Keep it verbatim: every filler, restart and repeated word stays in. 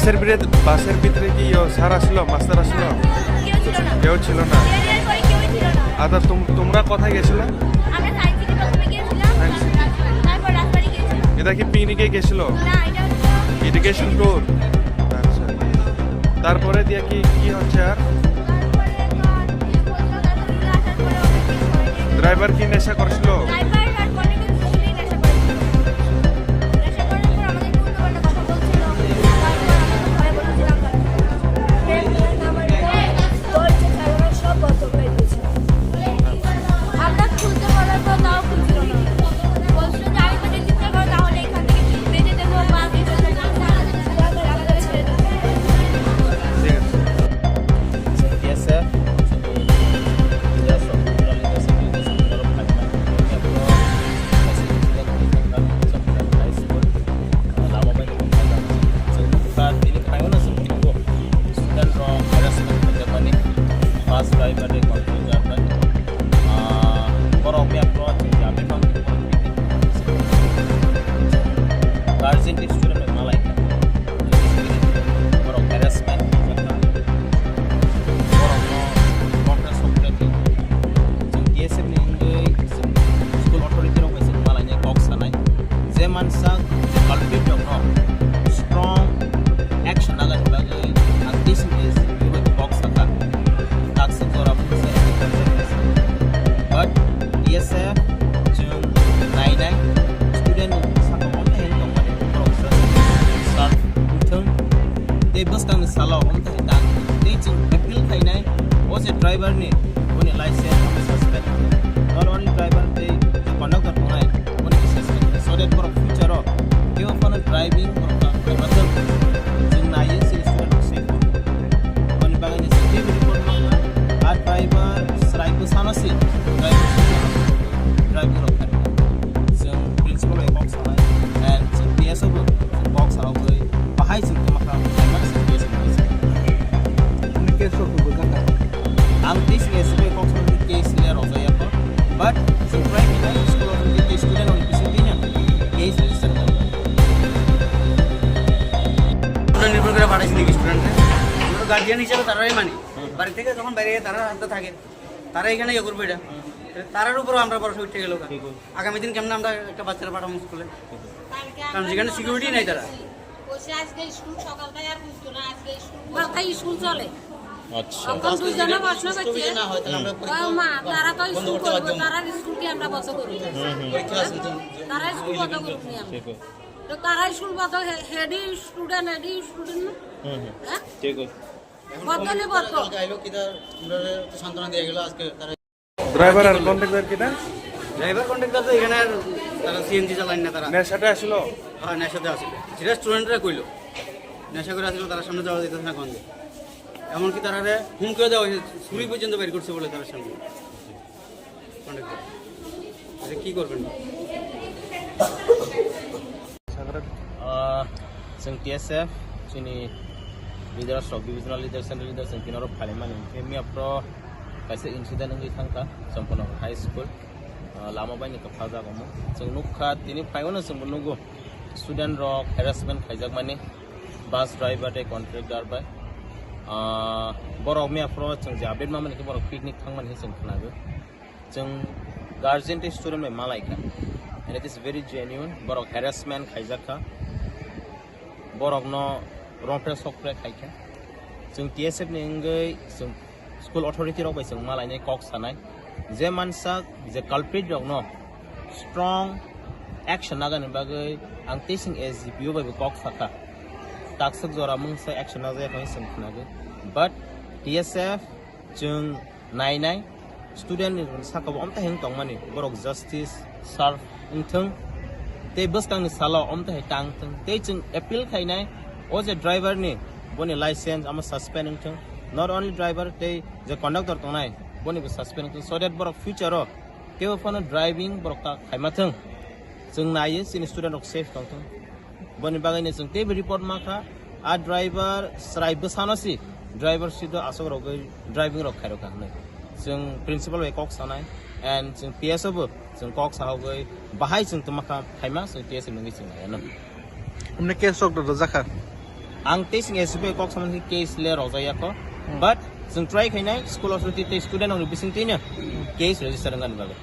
বাসের ভিতরে, বাসের ভিতরে কি ইয়ো স্যার আসলো, মাস্টার আসলো? কেউ ছিল না। কেউ ছিল না। ক্লিয়ার করে কেউই ছিল না। আচ্ছা, তোম-, তোমরা কোথায় গেছিলা? আমরা সায়েন্স সিটি প্রথমে গিয়েছিলাম, সায়েন্স সিটি। তারপর রাজবাড়ি গিয়েছিলাম। এটা কি পিকনিকে গেছিল? না, এটা হচ্ছে এডুকেশন ট্যুর। আচ্ছা, তারপরে দিয়ে কি, কি হচ্ছে আর? তারপরে তো আর কি বললো, তারপর ফিরে আসার পরে ওরা কিছু হয়নি। ড্রাইভার কি নেশা করছিল? ড্রাইভার আর কন্ডাক্টর দুজনেই নেশা করেছিল। নেশা করার পর আমাদের উল্টোপাল্টা কথা বলছিল। তারপর আমরা তো ভয়ে বলেছিলাম, ব্রেক ধরে না মারলে দরজা জানালা সব বন্ধ করে দিয়েছিল। আমরা খুলতে বলার পর তাও খুলছিল না। বলছিল যে, "আমি যদি চিৎকার করো তাহলে এখান থেকে বেঁধে দেবো বা কিছু দেবো।" ঠিক আছে। Yes, sir. Yes, sir. Lama bai ni kok kha jang. Chwng kha tini phaio no chwng tongo. Student rok harassment khajakmani. Bus driver de control khajakmani. Ah, borok mia pro chwng jami bang. Guardian de student rok malai kha. Borok harassment khajakma. Borok no contact sokre di. Chwng T S F ni wngwi chwng school authority rok bai chwng malai nai kok sanai. Je mansa je culprit rokno strong action nagani bagwi ang T C S ni bagwi kok sakha. Takswk jora bwsa. But T S F chwng nainai student ni sakao tei tongmani borok sir wngthwng tei bwskangni salo wngthwng tei chwng appeal khainai o je driver ni boni license suspend. Not only driver tei conductor tongnai. Boni kisa side so that borok future o kebo phano driving borok ta khlai ma thang. Chwng naiwi chini student rok safe rok. Boni bagwi ni safety report ma a driver srai bwsano si driver driving rok kharwi. Chwng principal bai kok sanai and chwng T S O bo chwng kok sarogwi bahai chwng tongma kha khlaima chwng T S O bo. Case rok bo bwkha kha. Ang tei chwng S B I kok sanai case le rojak ya kho. But chwng try khainai school authority tei student rokni bising twi no case register khainai. আমরা নির্ভর করে পাঠাইছি নাকি স্টুডেন্টরা? আমরা গার্জিয়ান হিসেবে তারাই মানি। বাড়ি থেকে যখন বাইরে যায় তারা আনতে থাকে, তারা এখানে ইয়ে করবে এটা। তারার উপরও আমরা ভরসা উঠে গেল। ঠিক আছে। আগামী দিন কেমন আমরা একটা বাচ্চারা পাঠাবো স্কুলে? কারণ যেখানে সিকিউরিটি নাই তারা। বলছে আজকে স্কুল সকালটাই আর বুঝতো না, আজকে স্কুল বন্ধ। মাথায় স্কুল চলে। আচ্ছা। এখন দুইজনে প্রশ্ন করছে। ও মা, তারা তো স্কুল করবো, তারা স্কুল কি আমরা বন্ধ করবো? তারা স্কুল বন্ধ করুক নি আমরা। ঠিক আছে। তো তারা স্কুল বন্ধ, হে-, হেডি স্টুডেন্ট, হেডি স্টুডেন্ট না? হুম, হুম। হ্যাঁ? ঠিক আছে। বদলে বদল। কালকে আইলো কিতা, আমরা তো সান্ত্বনা দিয়ে গেল, আজকে তারা ড্রাইভার আর কন্ডাক্টর কিতা? ড্রাইভার কন্ডাক্টর তো এখানে আর তারা সিএনজি চালান না তারা। নেশাতে আসলো? হ্যাঁ, নেশাতে আসলো। সেটা স্টুডেন্টরা কইলো। নেশা করে আসলে তারা সামনে যাওয়া যাইতেছে না কোন দিকে। এমনকি তারা রে হুমকিও দেওয়া হয়েছে, ছুরি পর্যন্ত বের করছে বলে তারা সামনে। কন্ডাক্টর। আচ্ছা, কি করবেন? Ah, chwng T S F, chini leaders rok, divisional leader, central leader, chwng tini oro phaimani. Khe miya pro kaisa incident wngwi thangkha, Champana High School. Ah, lama bai ni kwpha jaga omo. Chwng nukha, tini phaimano chwngbo nugo. Student rok harassment khaijakmani, bus driver tei contractor bai. Ah, borok miya pro chwng je update mamani khe borok picnic thangmani khe chwng khnago. Chwng guardian tei student bai malai kha. And it is very genuine. Borok harassment khaijak kha. Borokno rongpre sokpre khai kha. Chwng T S F ni wngwi chwng school authority rok bai chwng malainai kok sanai. Je mansak je culprit rokno strong action nagani bagwi ang tei chwng S D P O bai bo kok sakha. Takswk jora mungsa action najak hinwi chwng khnago. But T S F chwng nainai student ni sakao omtahai wng tongmani, borok justice serve wngthwng tei bwskangni salo omtahai tangthwng tei chwng appeal khainai o je driver ni boni license amo suspend wngthwng, not only driver tei je conductor tongnai boni bo suspend wngthwng, so that borok future o kebo phano driving borok ta khaima thwng. Chwng naiwi chini student rok safe tongthwng. Boni bagwi no chwng teibo report ma kha, a driver chwrai bwsano si, driver si do aswk rogwi driving rok khairokha hinwi. Chwng principal bai kok sanai and chwng T S O bo chwng kok sahogwi bahai chwng tongma kha phaima chwng T S O nungwi chwng nai ano. Himne case rok do jakha? Ang tei sing S F I kok samani case le rojak ya ko. Hmm. But chwng try khainai school authority tei student rokni bising twi no case register wngani bagwi.